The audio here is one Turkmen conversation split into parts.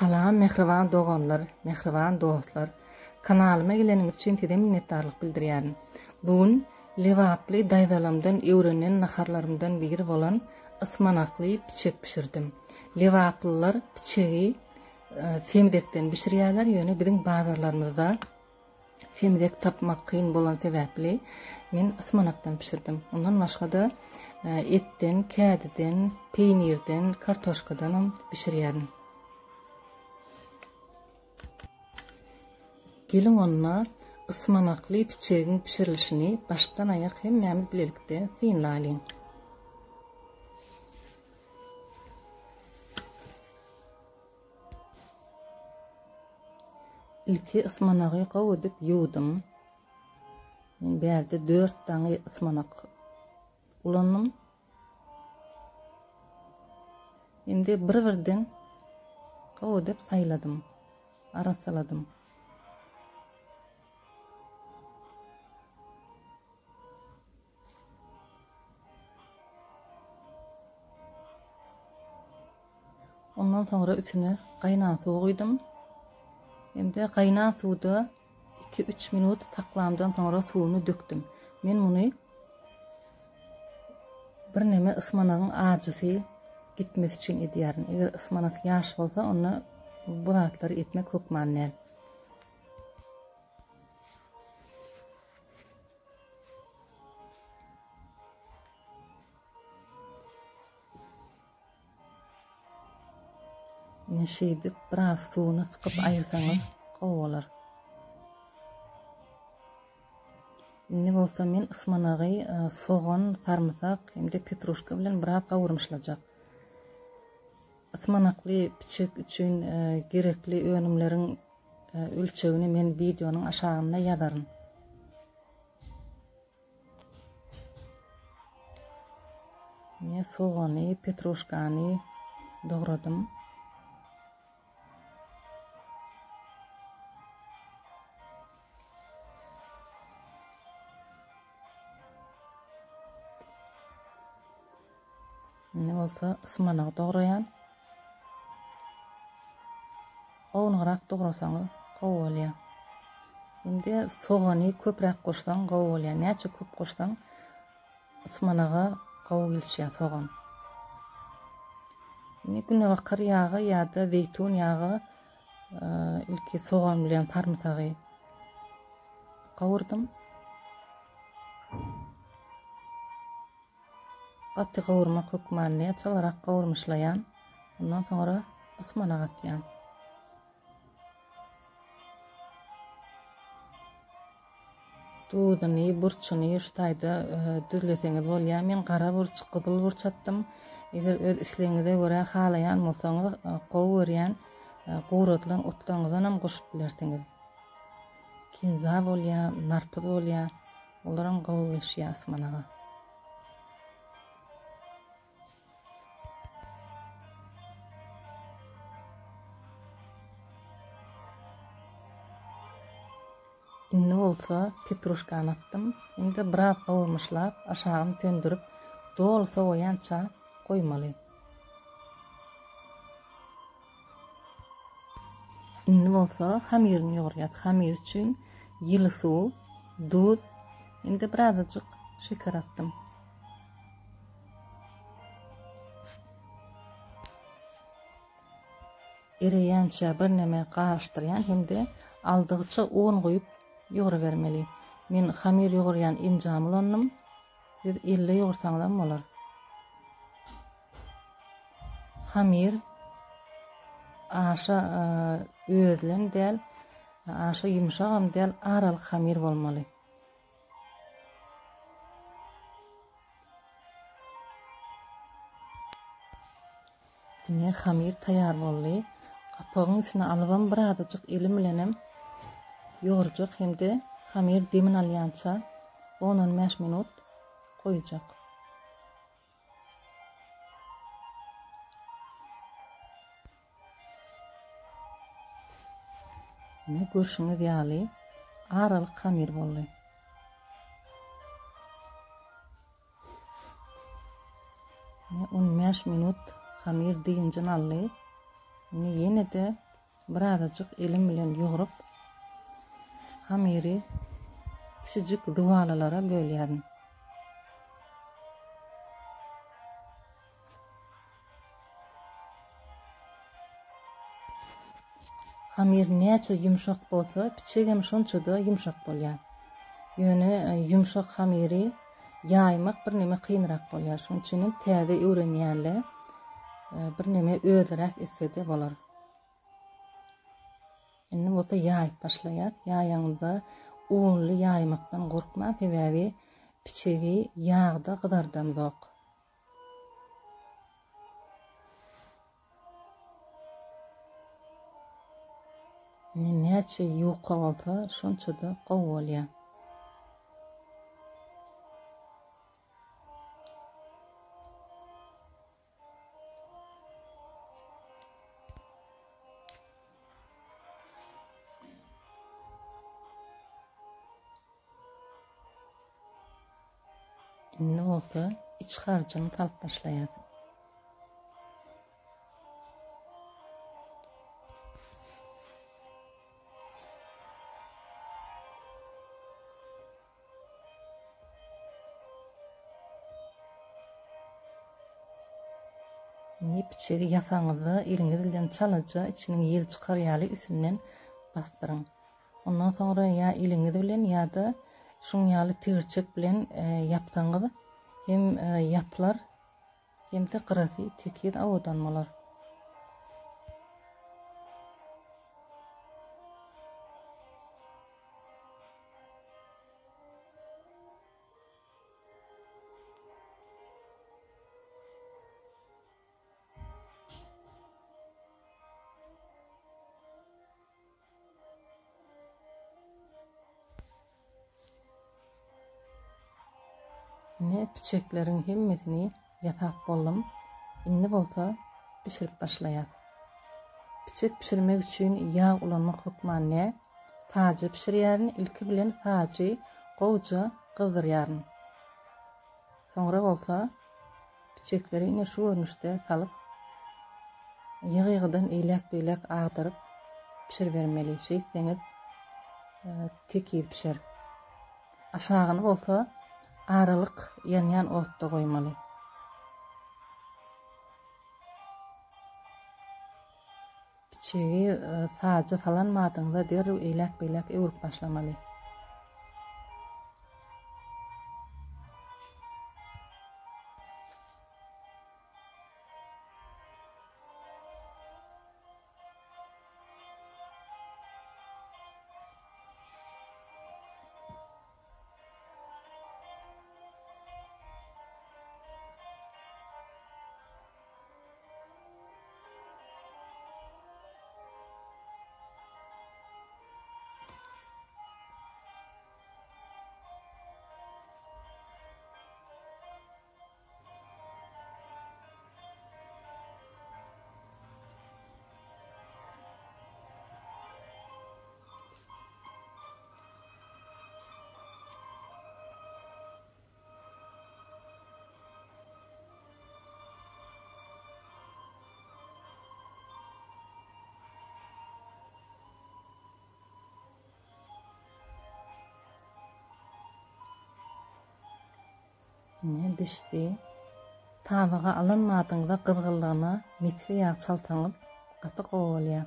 Salam mähriban doganlar, mähriban dostlar. Kanalyma geleniňiz üçin size minnetdarlyk bildirýärin. Bu gün lebaply daýzalamdan öwrenen naharlarymdan biri bolan ysmanakly piçek bişirdim. Lebaplylar piçegi e, semzekden bişirýärler, ýöne biziň bazarlarymyzda Semzek tapmak kyn bolan sebäpli men ysmanakdan bişirdim. Ondan başga-da e, etden, kädiden, peýnirden, kartoşkadanam bişirýärin. Geliň onda ysmanakly piçegiň bişirilişini başdan aýak hemmämiz bilelikde synlalyň. Ilki ysmanagy gowy edip ýuwdum. Men bärde 4 daňy ysmanak ulandym. Indi bir-birden gowy edip saýladym, arassaladym. Ondan soňra üstüne gaýnan suw guýdum. Hem-de gaýnan suwda 2-3 minut saklamdan soňra suwuny dökdüm. Men muny birneme ysmanagyň ajysy gitmesi üçin edýärin. Eger ysmanak ýaş bolsa, onda bu zatlary etmek hökman däl. Ine şeýdip biraz suwuny sykyp aýyrsaňyz gowy bolar. Indi bolsa men ysmanagy e, sogan, sarymsak hem-de petruşka bilen biraz gawurmyşlajak. Ysmanakly piçek üçin e, gerekli önümleriň e, ölçegini men wideonyň aşagynda ýazaryn. Ine sogany, petruşkany dogradym. Indi bolsa ysmanagy dograýan. Ownugrak dograsaňyz gowy bolýar. Indi sogany köpräk goşsaň gowy bolýar. Näçe köp goşsaň ysmanaga gowy gelişýär sogan. Indi günebakar ýagy ýa-da zeýtun ýagy e, ilki sogan bilen sarymsagy gawurdym. Gaty gowurmak hökman däl, çalarak gowurmyşlaýan. Ondan soňra ysmanak atýan. Duzuny, burçuny şu taýda e, düzleseňiz bolýar. Men gara burç, gyzyl burç atdym. Eger öz islegiňize görä halaýan bolsaňyz, e, gowy görýän e, guradylan otlaryňyzdan hem goşup bilersiňiz. Kinza bolýar, narpyz bolýar. Olaram gowy gelişýär ysmanaga. Indi bolsa petruşkany atdym. Indi biraz gowurmyşlap, aşagyny söndürip, doly sowaýança goýmaly. Indi bolsa hamirini ýugurýas. Hamir üçin ýyly suw, duz, indi birazajyk şeker atdym. Ereýänçä birneme garyşdyrýan hem-de aldygyça un guýup ýugrubermeli. Men hamir ýugurýan enjam ulandym. Siz elde ýugursaňyzam bolar. Hamyr aşa özlem däl, aşa ýumşagam däl, aralyk hamyr bolmaly. Ine hamyr taýýar boldy. Gapagyň üstüne alybam birazajyk elim bilenem ýogurjak hem-de hamyr demini alýança 10-15 minut goýjak. Ine görşüňiz ýaly aralyk hamyr boldy. Ine 15 minut hamyr dynjyn aldy. Indi ýene-de. Birazajyk elim bilen ýugrup, hamyry kiçijik zuwalalara bölýärin. Hamyr näçe ýumşak bolsa, piçegem şonça-da ýumşak bolýar. Ýöne e, ýumşak hamyry ýaýmak birneme kynrak bolýar. Şonuň üçin hem täze öwrenýänler e, birneme özräk etse-de bolar. Indi bolsa ýaýyp başlaýar. Ýaýaňyzda unly ýaýmakdan gorkmaň, sebäbi piçegi ýagda gyzardamzok. Indi näçe ýuka bolsa, şonça-da gowy bolýar. Indi bolsa iç harjyny salyp başlaýas. Indi piçegi ýasaňyzda eliňiz bilen çalaja içiniň ýel çykar ýaly üstünden basdyryň. Ondan soňra ýa eliňiz bilen ýa-da şuň ýaly tigirçek bilen e, ýapsaňyz hem e, ýapylar hem-de gyrasy tekiz owadan bolar. Ine piçekleriň hemmesini ýasap boldum. Indi bolsa bişirip başlaýas. Piçek bişirmek üçin ýag ulanmak hökman däl. Sajy bişirýärin. Ilki bilen sajy gowja gyzdyrýaryn. Soňra bolsa Piçekleri ine şu görnüşde salyp, ýygy-ýygydan eýläk-beýläk agdaryp bişiribermeli. Şeýtseňiz, e, tekiz bişer. Aşagyny bolsa aralyk ýanýan otda goýmaly. Piçegi e, saja salan madyňyza derrew eýläk-beýläk öwrüp başlamaly. Ine bişdi. Tabaga alan badyňyza gyzgynlygyna mesge ýag çalsaňyz gaty gowy bolýar.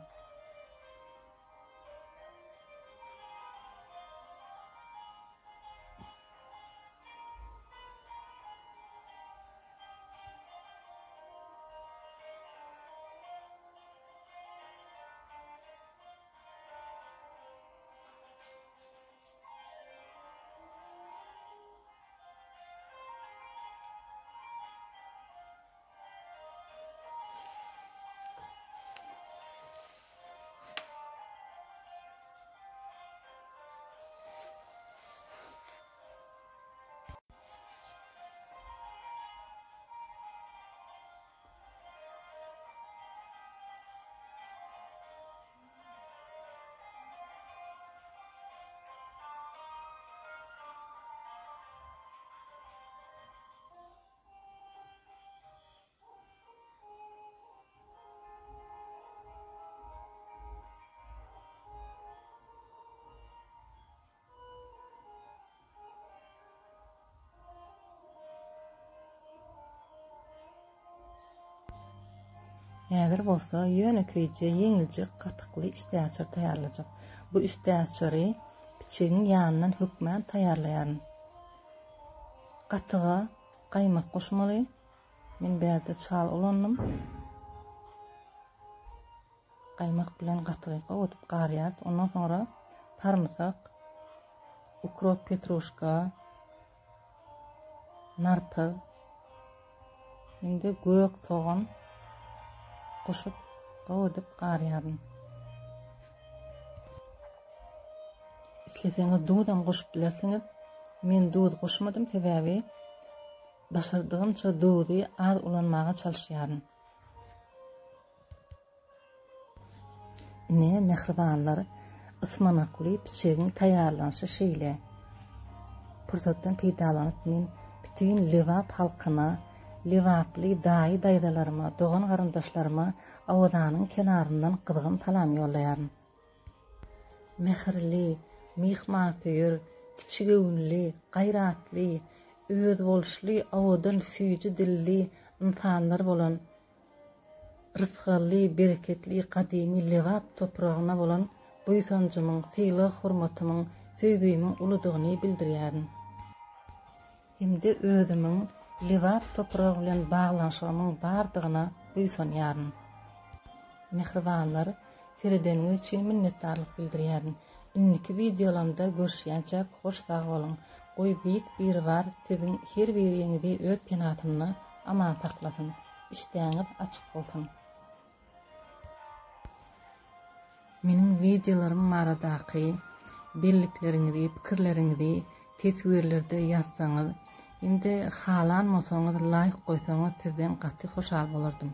Häzir bolsa ýönekeýje ýeňiljek gatykly işdäaçar taýýarlajak. Bu işdäaçary piçegiň ýanyndan hökmän taýýarlaýaryn. Gatyga gaýmak goşmaly. Men bärde çal ulandym. Gaýmak bilen gatygy gowy edip garýarys. Ondan soňra sarymsak, ukrop, petruşka, narpyz hem-de gök sogan goşup gowy edip garýaryn. Isleseňiz duzam goşup bilersiňiz. Men duz goşmadym, sebäbi başardygymça duzy az ulanmaga çalyşýaryn. Ine, mähribanlar, ysmanakly piçegiň taýýarlanyşy şeýle. Pursatdan peýdalanyp men bütin Lebap halkyna, lebaply daýy-daýzalaryma, dogan-garyndaşlaryma Awazanyň kenaryndan gyzgyn salam ýollaýaryn. Mähirli, myhmansöýer, kiçigöwünli, gaýratly, özboluşly, owadan, süýji dilli ynsanlar bolan Rysgally, bereketli gadymy Lebap topragyna bolan buýsanjymyň, sylag-hormatymyň, söýgimiň uludygyny bildirýärin. Hem-de özümiň Lebap topragy bilen baglanyşygymyň bardygyna buýsanýaryn. Mähribanlar, seredeniňiz üçin minnetdarlyk bildirýärin. Indiki wideolamda görüşýänçäk hoş sag boluň. Goý Beýik Biribar siziň her biriňizi öz penasynda aman saklasyn. Işdäňiz açyk bolsun. Meniň wideolarym baradaky bellikleriňizi, pikirleriňizi teswirlerde ýazsaňyz hem-de halan bolsaňyz laýk goýsaňyz sizden gaty hoşal bolardym.